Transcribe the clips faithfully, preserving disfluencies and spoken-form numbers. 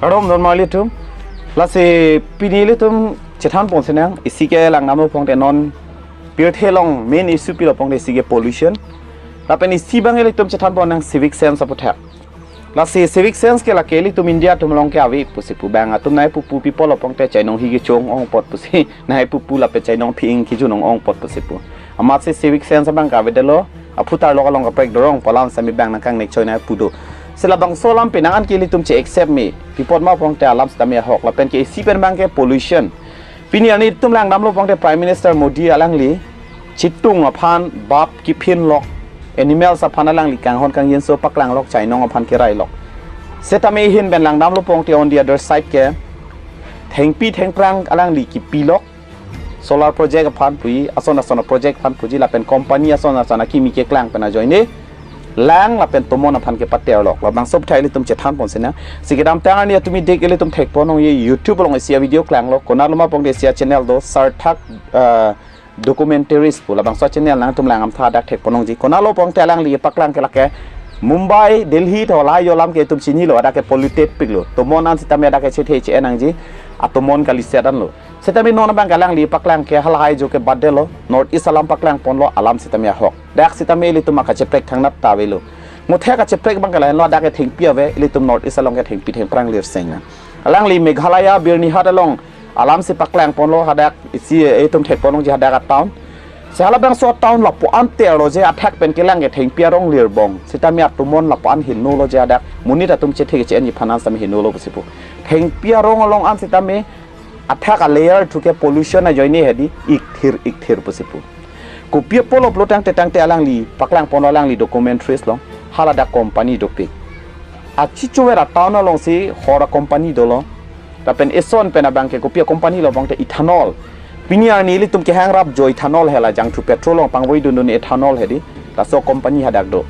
Kardom don marli atum. Lasi pini ilitum chethan ponsi nang, isi ke langdamlo pongte non pirthe along main issue pilo pongte isi ke pollution. Lapen isi abang ilitum chethan pon nang civic sense aputhak. Lasi civic sense ke lake ilitum India atum along ke ave pusi pu, bang atum nai pupu people lo pongte chainong hi kechong ong apot pusi, nai pupu lapen chainong phi-ing kejun ong ong apot pusi pu. Amatsi civic sense abang ke avedetlo, aphutar lok along kaprek dorong pu alam sitame bang nangkangnek choi nai pu do. Si labangso alam penang an ke ilitum che accept me, pi apot ma pongte alam sitame ahok, lapen ke isi pen abang ke pollution. Pini arni itum langdamlo pongte Prime Minister Modi alangli chitung aphan bap kiphin lok, animals aphan alangli kanghon kangjinso paklang lok, chainong aphan kerai lok. Sitame ahin pen langdamlo pongte on the other side ke thengpi thengphrang alangli kipi lok, solar project aphan puji, ason ason project aphan puji, lapen company ason ason akimi keklang pen ajoine lang lapen tomon aphan kepater lok. Labangso aputhak ilitum chethan ponsi nang. Si kedamtang arni atum idik ilitum thek pon longji, YouTube along isi avideo klanglo. Konatlo ma pongte isi achannel do, Sarthak, eh, Documentaries pu, labangso achannel nangtum lang amtha dak thek pon longji. Konatlo pongte alangli paklang ke lake Mumbai, Delhi tho lahai alam ke itum chinilo, hadak ke polluted piklo. Tomon an sitame hadak ke chethe che-en nangji, atomon kaliset anlo. Sitame non abang ke alangli paklang ke halahai ajo ke baddetlo, North East alam paklang ponlo, alam sitame ahok. Dak sitame ilitum akacheprek thangnat ta avelo. Muthe kacheprek abang ke lahenlo, hadak ke thengpi ave, ilitum North East along ke thengpi thengphrang lirseng nang. Alangli Meghalaya, Byrnihat along alam si paklang ponlo, hadak isi, eh, itum thek pon longji hadak a-town. Si halabangso a-town lapu-an terlo je athak pen kelang ke thengpi arong lirbom. Sitame atomon lapu-an henolo je hadak monit atum chethe che-enji aphan an sitame henolo pusi pu. Thengpi arong along an sitame athak a-layer thu ke pollution ajoine hedi ikthir ikthir pusi pu. Kopi apotlo pulo tangte tangte alangli paklang ponlo, alangli documentaries along, haladak company dopik. Achichover a-town along si hor a-company dolo. Lapen eson pen abang ke kopi a-company lo pongte ethanol. Pini arni ilitum kehang rapjo ethanol hela, jangthu petrol along pangvoidun dun ethanol hedi. Laso company hadak do.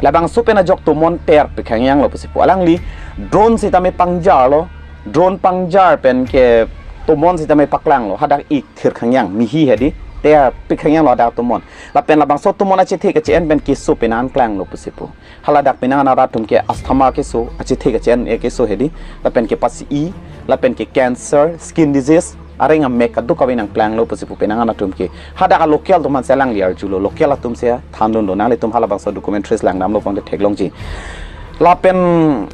Labangso pen ajok tomon terpik khangyang lo pusi pu. Alangli drone sitame pangjarlo. Drone pangjar pen ke tomon sitame paklanglo. Hadak ikthir khangyang, mihi hedi, terpik khangyanglo hadak tomon. Lapen labangso tomon achethe kache-en pen keso penang an klanglo pusi pu. Haladak penang an arat atum ke asthma keso, achethe kache-en e keso hedi, lapen ke pasi-i, lapen ke cancer, skin disease, areng amek kadokave nangklanglo pusi pu penang an atum ke. Hadak a-local atum aphan si alangli arjulo, local atum si thandunlo, nanglitum halabangso documentaries langdamlo pongte theklongji. Lapen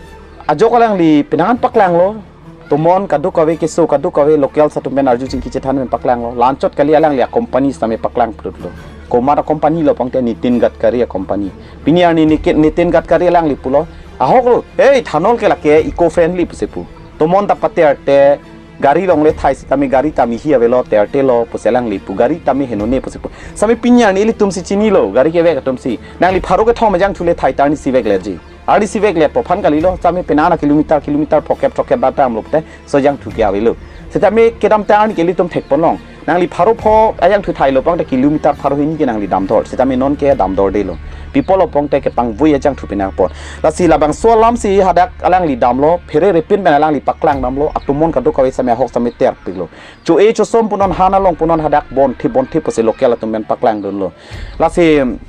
ajok alangli penang an paklanglo, tomon kadokave keso kadokave local atum pen arju chingki chethan pen paklanglo. La anchot kali, alangli a-company sitame paklang prutlo. Komat a-company lo pongte Nitin Gadkari a-company. Pini arni Niki-, Nitin Gadkari alangli pulo, ahoklo, "Hey, ethanol ke lake eco friendly," pusi pu. "Tomon ta paterte, gari along le thai sitame gari ta mihi avelo, tertelo," pusi alangli pu, "gari tame henone," pusi pu. Sitame pini arni ilitum si chinilo, gari kevek atum si. Nangli pharo kethom ajangthu le thai ta arnisi vekletji. Arnisi veklet pu aphan kalilo, sitame penang an kilometer, kilometer phokep, throkkep ba damlo pute, so ajangthu ke avelo. Sitame kedamtang arni ke ilitum thek pon long. Nangli pharo pho ajangthu thailo pongte kilometer pharo hini ke nangli damdor. Sitame non ke damdordelo. Pi apotlo pongte kepangvoi ajangthu penang apot. Lasi labangso alam si hadak alangli damlo, phere repin pen alangli paklang damlo, atomon kadokave sitame ahok sitame terpiklo. Cho-e chosom punon, han along punon hadak bonthi bonthi pusi local atum pen paklangdunlo. Lasi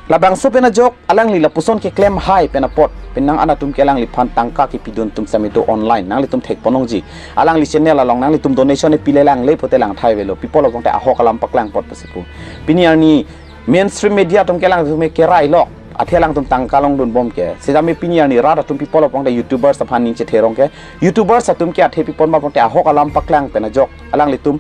labangso pen ajok alangli lapuson keklem hai pen apot, penang an atum ke alangliphan tangka kepidun atum sitame do online. Nanglitum thek pon longji. Alangli channel along nanglitum donation epile lang le pute lang thai avelo. Pi apotlo pongte ahok alam paklang apot pusi pu. Pini arni mainstream media atum ke alangtum kerai lok. Athe alangtum tangka longdunbom ke. Sitame pini arni rat atum pi apotlo pongte YouTubers aphan ning chetherong ke. YouTubers atum ke athe pi apot ma pongte ahok alam paklang pen ajok alanglitum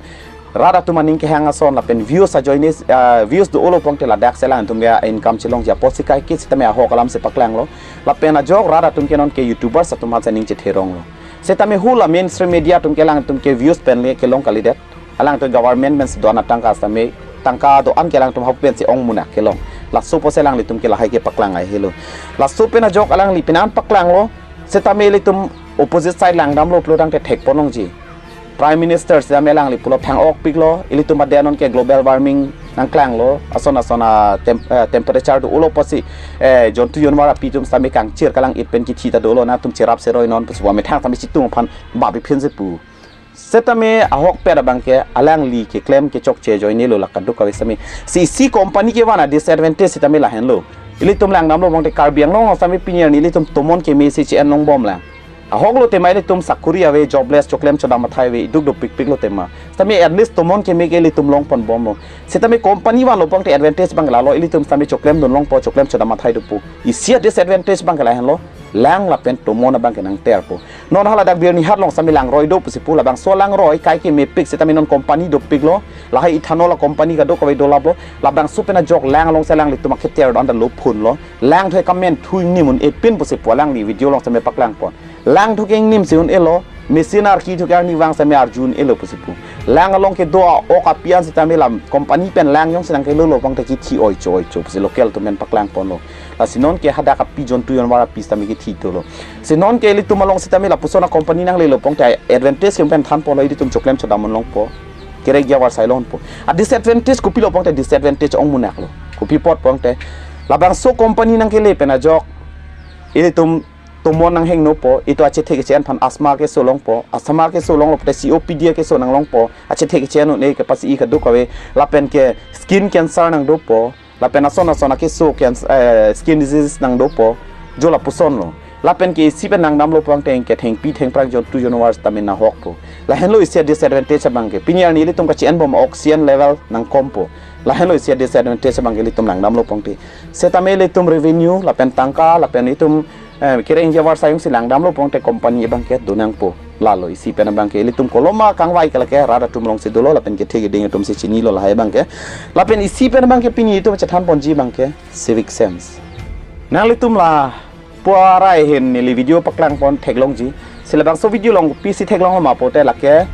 rat atum aning kehang ason lapen views ajoine, ah, views do-olo pongte ladak si alangtum ke income chelongji apotsi kaike sitame ahok alam si paklanglo. Lapen ajok rat atum ke non ke YouTubers atum aphan si ning chetheronglo. Sitame hula mainstream media atum ke alangtum ke views pen le kelong kalidet. Alangtum government pen si do-an atangka sitame, tangka do-an ke alangtum hapu pen si ong munak kelong. Laso pusi alanglitum ke lahai ke paklang ai helo. Laso pen ajok alangli penang an paklanglo. Sitame ilitum opposite side langdamlo pulo tangte thek pon longji. Prime Minister sitame alangli pulo phang-ok piklo, ilitum adet non ke global warming nangklanglo, ason ason a tem-, eh, temperature do-olo pusi, eh, jontu jonwar api atum sitame kangchir kalang-it pen kithi ta dolo, nangtum cherap seroi non pusi pu amethang sitame chitung aphan bap-i phinsi pu. Sitame ahokpet abang ke alangli keklem kechokche ajoinelo la kadokave sitame. Si, si company kevan a-disadvantage sitame lahenlo. Ilitum langdamlo pongte Karbi Anglong sitame pini arni ilitum tomon keme si che-en longbom lang. Ahok lo tema ilitum sakuri ave, jobless, choklem chodam athai ave, iduk dopikpik lo tema. Sitame at least tomon keme ke ilitum longponbomlo. Sitame company vanlo pangte advantage abang lalo, ilitum sitame choklem dun longpo, choklem chodam athai dopo. Isi a disadvantage abang ke lahenlo, lang lapen tomon abang ke nangterpo. Non hala dak Byrnihat along sitame langroi do pusi pu, labangso langroi kaike mepik, sitame non company dopiklo, lahai ethanol a company kadokave dolaplo, labangso pen ajok lang alongsi alanglitum aketer do anta lo phunlo, lang thoi kamen thui nimun epin pusi pu alangli video along sitame paklangpon. Lang thoi ke ingnim si un-elo, machine arki thoi ke arnivang sitame arju un-elo pusi pu. Lang along kedo a-ok api an sitame lam company pen lang jongsi nangkelolo pangte kithi oicho oicho pusi local atum pen paklangponlo. Lasi non ke hadak api jontu jonvar api sitame kithi dolo. Si non ke ilitum along sitame lapuson a company nanglelo pangte advantage ke pen thanponlo, ilitum choklem chodam un longpo. Kereng javar sai longpo. A disadvantage kopilo pangte disadvantage ong munak lo. Kopi apot pangte labangso company nangkele pen ajok ilitum tomon nanghingnopo, itum achethe keche-en aphan asthma keso longpo, asthma keso longlo pute C O P D keso nanglongpo, achethe keche-en un-e kepasi-i kadokave, lapen ke skin cancer nangdopo, lapen ason ason akeso canc-, eh, skin disease nangdopo, jo lapusonlo. Lapen ke isi pen langdamlo pangte kethengpi thengphrang jontu jonvar sitame nahokpo. Lahenlo isi a disadvantage abang ke. Pini arni ilitum kache-enbom oxygen level nangkompo. Lahenlo isi a disadvantage abang ke ilitum langdamlo pangte. Sitame ilitum revenue, lapen tangka, lapen itum, eh, kereng javar sai jongsi langdamlo pangte company abang ke donangpo. Lalo isi pen abang ke ilitum koloma kangvai ke lake rat atum alongsi dolo, lapen kethe keding atumsi chinilo lahai abang ke. Lapen isi pen abang ke pini itum chethanponji abang ke civic sense. Nanglitum lapu arai ahin neli video paklangpon theklongji. Si labangso video along kopisi theklonglo ma pute lake,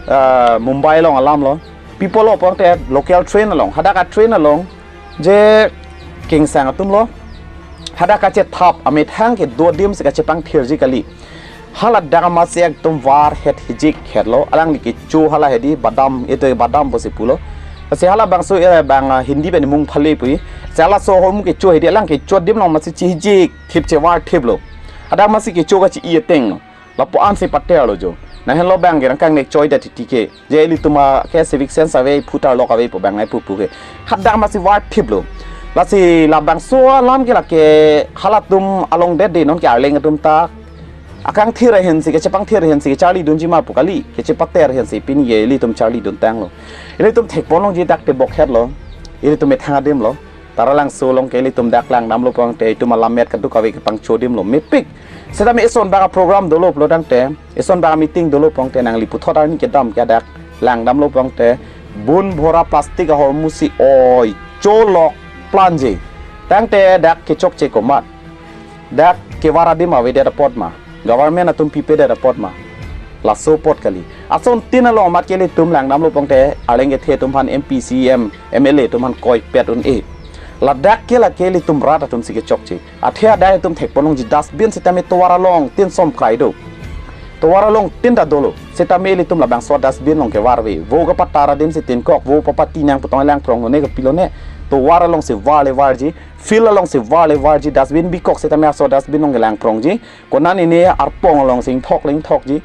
ah, Mumbai along alamlo. People lo pangte local train along, hadak a train along je kengsang atumlo. Hadak kachethap amethang kedo adim si kachepangthirji kali. Hala dak amatsi ekdom varhet hijik hetlo. Alangli kecho hala hedi badam, itum badam pusi pulo. Si halabangso, eh, bang, ah, Hindi pen mungphali pu. Si halaso ahormu kecho hedi alang kecho adim along amatsi chihijik thip chevar thiplo. Hadak amatsi kecho kachi-i atenglo. Lapu-ansi paterlo jo. Nanghenlo abang ke rangkang nek choi da titi ke. Je ilitum a ke civic sense ave, phutar lok ave pu abang nai pupu ke. Hadak amatsi var thiplo. Lasi labangso alam ke lake halatum along det de non ke Arleng atum ta. Akangthir ahin si, kechepangthir ahin si, kecharlidunji ma pu kali, kechepater ahin si, pini ke ilitum charlidun tanglo. Ilitum thekponlongji dak tebok hetlo. Ilitum methang adimlo. Taralangso along ke ilitum dak langdamlo pangte itum alammet kadokave kepangchodimlo mepik. Sitame eson bang a program dolo pulo tangte, eson bang a meeting dolo pangte nangli puthot arni kedam ke dak langdamlo pangte bun bhora plastic ahormu si oi cholok planje. Tangte dak kechokche komat. Dak kevar adim avedet apot ma, government atum pipedet apot ma. Laso apot kali. Asontin along amat ke ilitum langdamlo pangte Arleng kethe atum aphan M P, C M, M L A atum aphan koipet un-e. Ladak ke lake ilitum rat atumsi kechokche. Athe adai itum thekponlongji dustbin sitame tovar along tin som krai do. Tovar along tin ta dolo. Sitame ilitum labangso dustbin along kevar ave. Vo kapatar adim si tin kok, vo papati nang putong langprong lone kapilone. Tovar alongsi varle varji. Field alongsi varle varji, dustbin bikok sitame aso dustbin along kelangprongji. Konat nene arpong alongsi ingthok le ingthokji.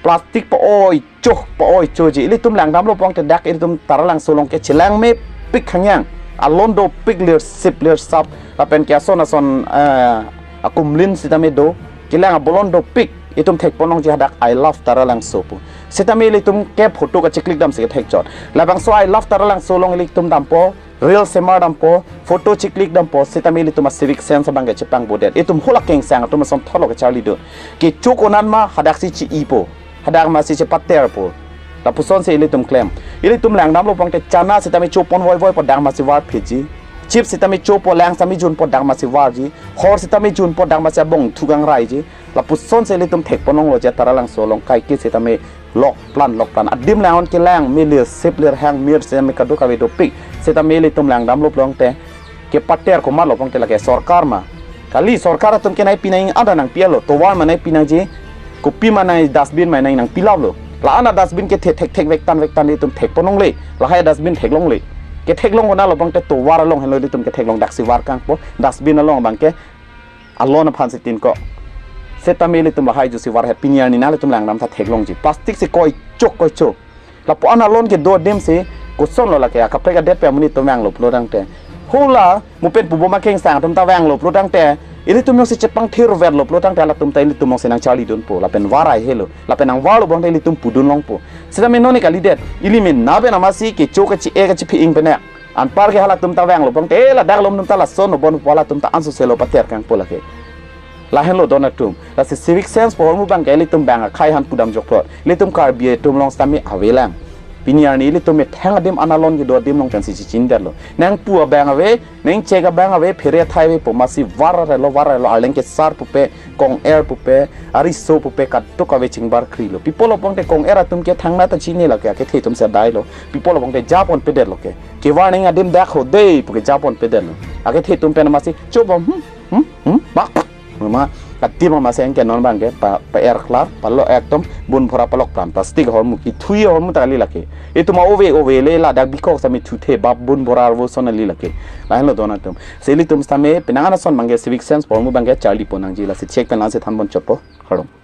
Plastic pa-oi cho, pa-oi choji. Ilitum langdamlo pangte dak ilitum Taralangso along ke chelang mepik khangyang. Alon dopik lirsip lirsap. Lapen ke ason ason, eh, akumlin sitame do. Kelang abolon dopik. Itum thekponlongji hadak I love Taralangso pu. Sitame ilitum ke photo kachiklik damsi kethekchot. Labangso I love Taralangso along ilitum dampo. Reel semar dampo, photo chiklik dampo, sitame ilitum a civic sense abang ke chepangbodet. Itum hala kengsang atum asonthotlo kecharlidun. Kecho konat ma hadaksi chi-ipo. Hadak amatsi chepaterpo. Lapusonsi ilitum klem. Ilitum langdamlo pangte chana sitame chopon voivoi po dak amatsi varphitji. Chips sitame chopo lang sitame junpo dak amatsi varji. Hor sitame junpo dak amatsi abong thu kangraiji. Lapusonsi ilitum thekponlonglo je Taralangso along kaike sitame lokplan lokplan. Adim lang-on kelang me lirsip lirhang mir sitame kadokave dopik. Sitame ilitum langdamlo pangte kepater komatlo pangte lake sorkar ma. Kali sorkar atum ke nai pinang ada nangpilo. Tovar ma nai pinangji. Kopi ma nai dustbin ma nai nangpilaplo. La-an a dustbin kethe thek thek vektan vektan ilitum thekponlongle. Lahai dustbin theklongle. Ketheklong konatlo pangte tovar along henlo ilitum ketheklong daksi varkangpo. Dustbin along abang ke alon aphansi tin kok. Sitame ilitum lahai jusi varhet pini arni nanglitum langdam ta theklongji. Plastic si koichok koichok. Lapu-an alon kedo adim si kosonlo lake akaprek adet pen amonit atum vanglo pulo tangte. Hula, mo pen pu bom akengsang atum ta vanglo pulotangte, ilitum jongsi chepangthir verlo pulotangte, halatum ta ilitum jongsi nangcharlidunpo, lapen varai helo, lapen nangvarlo bonte ilitum pudun longpo. Seta meno ni kalidet, ili mena pen amatsi kecho kachi-e kachipi-ing penek. Anpar ke halatum ta vanglo bonte, ladak lom atum ta lason lo bon, halatum ta ansose lo pater kangpo lake. Lahenlo don atum. Lasi civic sense pu ahormu abangke ilitum bang akhei aphan pudam joklo. Ilitum Karbi atum along sitame avelang. Pini arni ilitum methang adim analon kedo adim along pensi chichinderlo. Nangpu abang ave, nangchek abang ave, phere athai ave pu amatsi vararelo, vararelo, arleng kesar pupe, kong-er pupe, ariso pupe, kadokave chingbarkrilo. Pi apot lo bonte kong-er atum ke thangnat ta chini lake, akethe atum si adailo. Pi apot lo bonte japon pedetlo ke. Kevar nang adim dak ho dei puke japon pedetlo. Akethe atum pen amatsi, chobom, hmm, hmm, hmm, bak. Mama, kati mama seng ke non abangke, pa, pa-er klar, palo ekdom, bun bhora palok pran, plastic ahormu, kethui ahormu ta kali lake. Itum ove, ove le ladak bikok sitame thuthe, bap bun bhora arvo ason kali lake. Lahenlo don atum. Si ilitum sitame, penang an ason abangke, civic sense pu ahormu abangke, charlipon nangji lasi chek pen lasi thanpon chotpo, kardom.